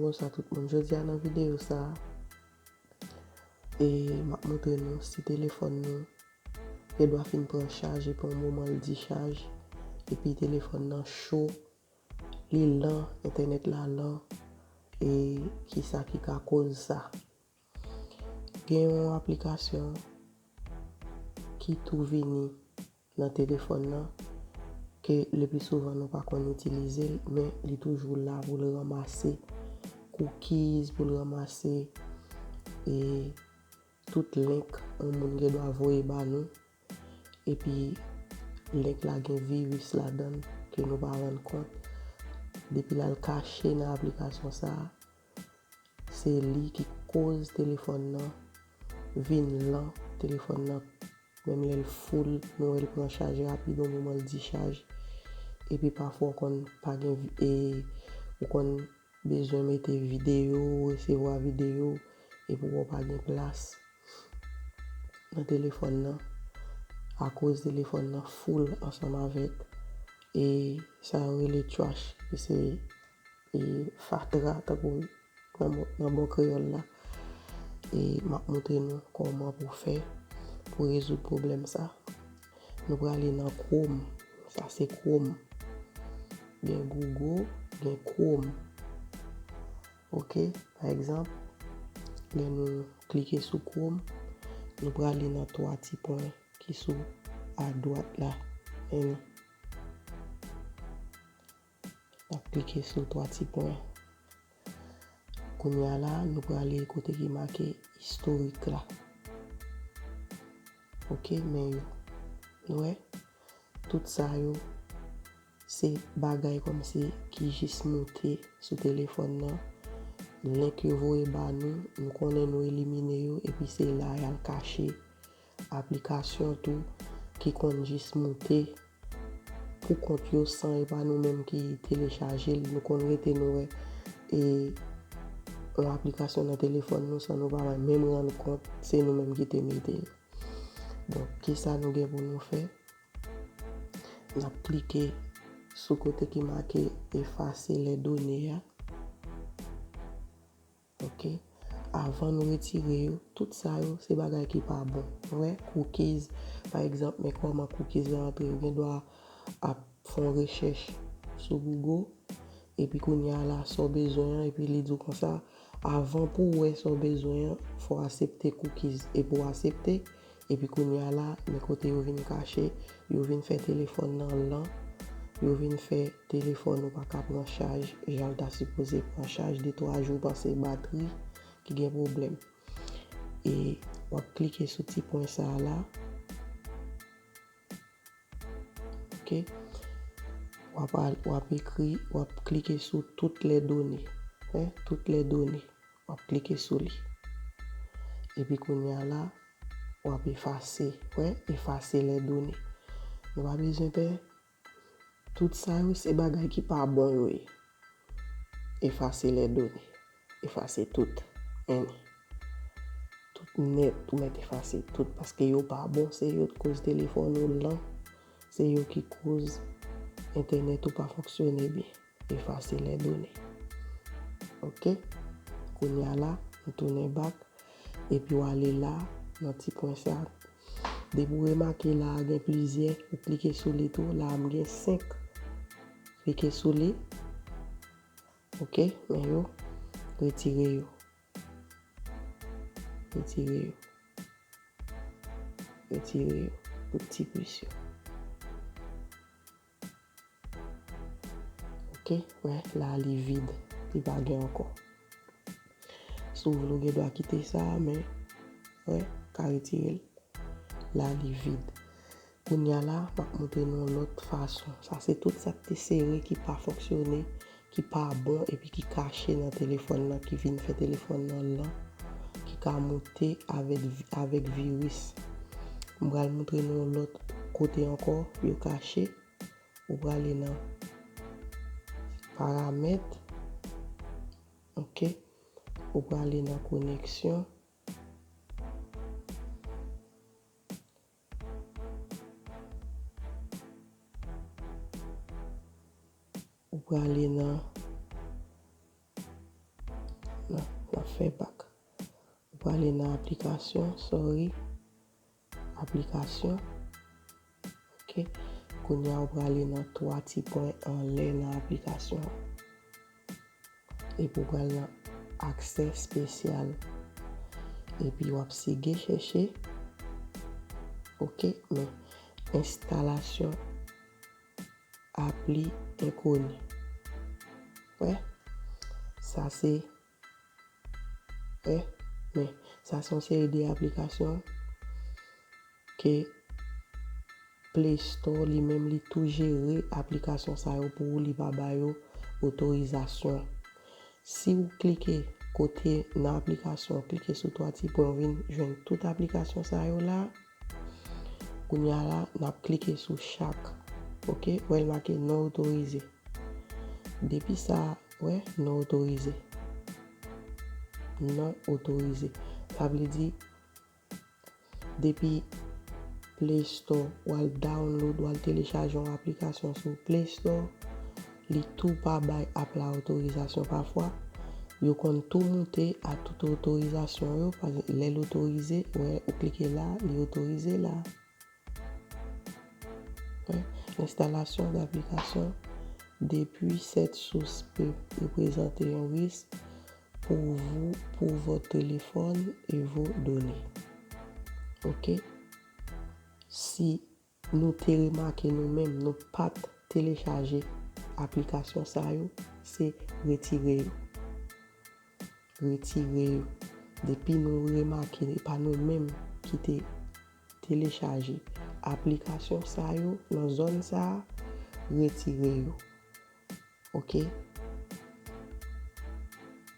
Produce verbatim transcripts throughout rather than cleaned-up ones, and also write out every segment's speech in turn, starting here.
Bonswa tout moun. Jodi a nan videyo sa a, e, m ap montre nou si telefòn nou gen dwa fin pran chaj epi yon moman l dichaj, epi telefòn nan cho, li lan, entènèt la lan, e kisa ki ka koz sa. Gen yon aplikasyon ki tou vini nan telefòn nan, ke le pli souvan nou pa konn itilize l, men li toujou la pou l ranmase cookies, pou l ranmase, e, tout link yon moun gen dwa voye ba nou. Epi link la gen viris ladan l ke nou pa rann kont. Depi l al kache nan aplikasyon sa a, se li ki koz telefòn nan vin lan, telefòn nan, menm lè l full, nou wè l pran chaj rapid, yon moman l dichaj. Epi pafwa w konn pa gen vi-, e, ou konn bezwen mete videyo, resevwa videyo, epi w pa gen plas nan telefòn nan, akoz telefòn nan full ansanm avèk, e, sa yo rele trash, e se, e, fatra, tankou nan bon, nan bon kreyòl la. E m ap montre nou kòman pou fè pou rezoud pwoblèm sa. Nou prale nan Chrome. Sa se Chrome. Gen Google, gen Chrome. Ok, pa egzanp, lè nou klike sou Chrome, nou prale nan twa ti pwen ki sou adwat la. Men nou ap klike sou twa ti pwen. Kounye a la, nou prale kote ki make istorik la. Ok, men yo. Nou wè? Tout sa yo, se bagay kòmsi ki jis moute sou telefòn nan. Link yo voye ba nou, nou konnen nou elimine yo, epi se la y al kache. Aplikasyon tou ki konn jis moute pou kont yo san e pa nou menm ki telechaje l. Nou konn rete nou wè, e, yon aplikasyon nan telefòn nou san nou pa menm rann kont se nou menm ki te mete l. Donk, kisa nou gen pou nou fè? N ap klike sou kote ki make effacer les données a. Ok. Avan nou retire yo, tout sa yo, se bagay ki pa bon. Ou wè, cookies, pa egzanp, men kòman cookies la antre, ou gen dwa ap fè yon rechèch sou Google, epi kounye a la, sa w bezwen an, epi li di w konsa, avan pou w wè sa w bezwen an, fò w aksepte cookies. Epi w aksepte, epi kounye a la, men kote yo vin kache, yo vin fè telefòn nan lan, yo vin fè telefòn ou pa ka pran chaj, jan l ta sipoze pran chaj, de twa jou, panse batri ki gen pwoblèm. E w ap klike sou ti pwen sa a la. Ok. W ap al, w ap ekri, w ap klike sou toutes les données. Hein, toutes les données. W ap klike sou li. Epi kounye a la, w ap efase. Wè, efase les données. Nou pa bezwen pè. Tout sa yo, se bagay ki pa bon yo ye. Efase les données. Efase tout. Hein. Tout nèt, ou mèt efase tout. Paske yo pa bon, se yo k koz telefòn ou lan. Se yo ki koz entènèt ou pa fonksyone byen. Efase les données. Ok? Kounye a la, nou tounen back. Epi w ale la, nan ti pwen sa. Depi w remake la a gen plizyè, ou klike sou li tou. La a m gen senk. Klike sou li. Ok, men yo, retire yo. Retire yo. Retire yo. Tout ti plis yo. Ok, wè, la li vid. Li pa gen ankò. Si w vle, w gen dwa kite sa, men, wè, ka retire l. La li vid. Kounye a la, m ap montre nou yon lòt fason. Sa se tout sa k te sere ki pa fonksyone, ki pa bon, epi ki kache nan telefòn nan, ki vin fè telefòn nan lan, ki ka moute avèk, avèk viris. M pral montre nou yon lòt kote ankò, yo kache. Ou prale nan paramèt. Ok. Ou prale nan koneksyon. Ou prale nan ap fè bak. Ou prale nan aplikasyon, sorry. Aplikasyon. Ok. Kounye a ou prale nan twa ti pwen anlè nan aplikasyon an. Epi w pral nan aksè espesyal. Epi w ap sige chèche. Ok, men enstalasyon apli enkoni. Wè, sa se, wè, men sa se yon seri de aplikasyon ke Play Store li menm li tou jere aplikasyon sa yo pou ou, li pa ba yo otorizasyon. Si w klike kote nan aplikasyon, w klike sou twa ti pwen, w vin jwenn tout aplikasyon sa yo la. Kounye a la, n ap klike sou chak. Ok, wè l make non otorize. Depi sa, wè, non otorize. Non otorize. Sa vle di, depi Play Store, w al download, w al telechaje yon aplikasyon sou Play Store, li tou pa bay app la otorizasyon pafwa. Yo konn tou moute a tout otorizasyon yo, pa egzanp, lè l otorize, wè, ou klike la, li otorize la. Wè, l'installation d'applications depuis cette source peut représenter un risque pour vous, pour votre téléphone et vos données. Ok? Si nou te remake nou menm, nou pa t telechaje aplikasyon sa yo, se retire yo. Retire yo. Depi nou remake, e pa nou menm ki te telechaje aplikasyon sa yo nan zòn sa a, retire yo. Ok?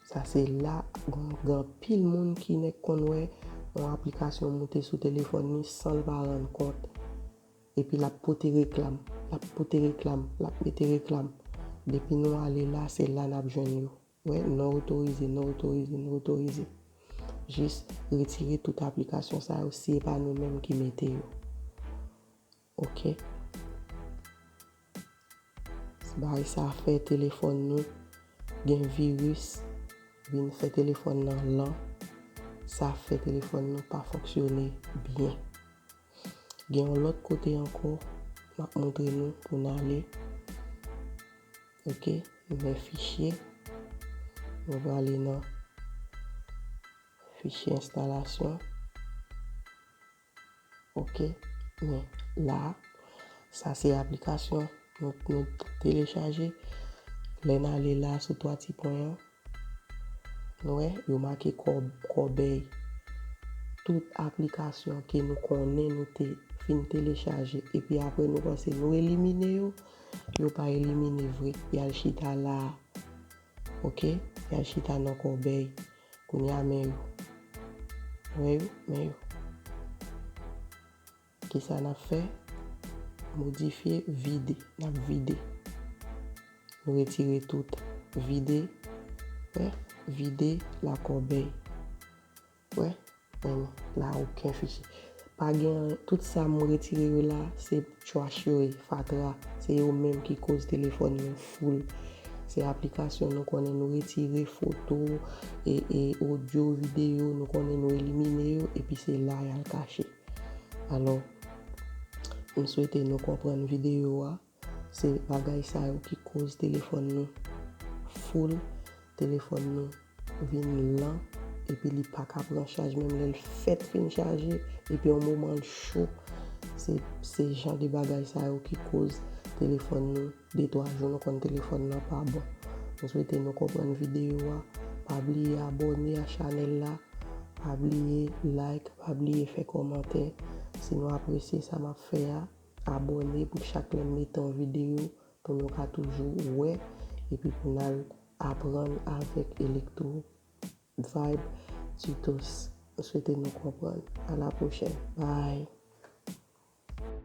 Sa se la, gen, gen anpil moun ki nèk konn wè yon aplikasyon moute sou telefòn li san l pa rann kont. Epi l ap pote reklam, l ap pote reklam, l ap mete reklam. Depi nou ale la, se la n ap jwenn yo. Wè, non otorize, non otorize, non otorize. Jis retire tout aplikasyon sa yo si e pa nou menm ki mete yo. Ok. Bagay sa fè telefòn nou gen viris, vin fè telefòn nan lan. Sa fè telefòn nou pa fonksyone byen. Gen yon lòt kote ankò, m ap montre nou pou n ale. Ok, men fichye. Nou prale nan fichye enstalasyon. Ok, men la, sa se aplikasyon nou, nou telechaje. Lè n ale la sou twa ti pwen an, nou wè, yo make kò-, kòbèy. Tout aplikasyon ke nou konnen nou te fin telechaje, epi apre nou panse nou elimine yo, yo pa elimine vre. Y al chita la a. Ok? Y al chita nan kòbèy. Kounye a men yo. Wè yo? Men yo. Kisa n ap fè? Modifye, vide. N ap vide. Nou retire tout. Vide. Wè? Vide lakòbèy. Wè? Men la okenn fichye. Pa gen, tout sa m retire yo la, se trash yo ye, fatra. Se yo menm ki koz telefòn nou full. Se aplikasyon nou konnen nou retire, foto, e, e odyo, videyo, nou konnen nou elimine yo, epi se la y al kache. Alò, m swete nou konprann videyo a. Se bagay sa yo ki koz telefòn nou full, telefòn nou vin lan, epi li pa ka pran chaj, menm lè l fèk fin chaje, epi yon moman l cho. Se, se jan de bagay sa yo ki koz telefòn nou, de twa jou, nou konn telefòn nan pa bon. M swete nou konprann videyo a. Pa bliye abòne a chanèl la. Pa bliye like, pa bliye fè kòmantè. Si nou apresye sa m ap fè a, abòne pou chak lè m mete yon videyo, pou nou ka toujou wè, epi pou n al aprann avèk Electro Vibe Tutos. M swete nou konprann. A la pwochèn. Bye.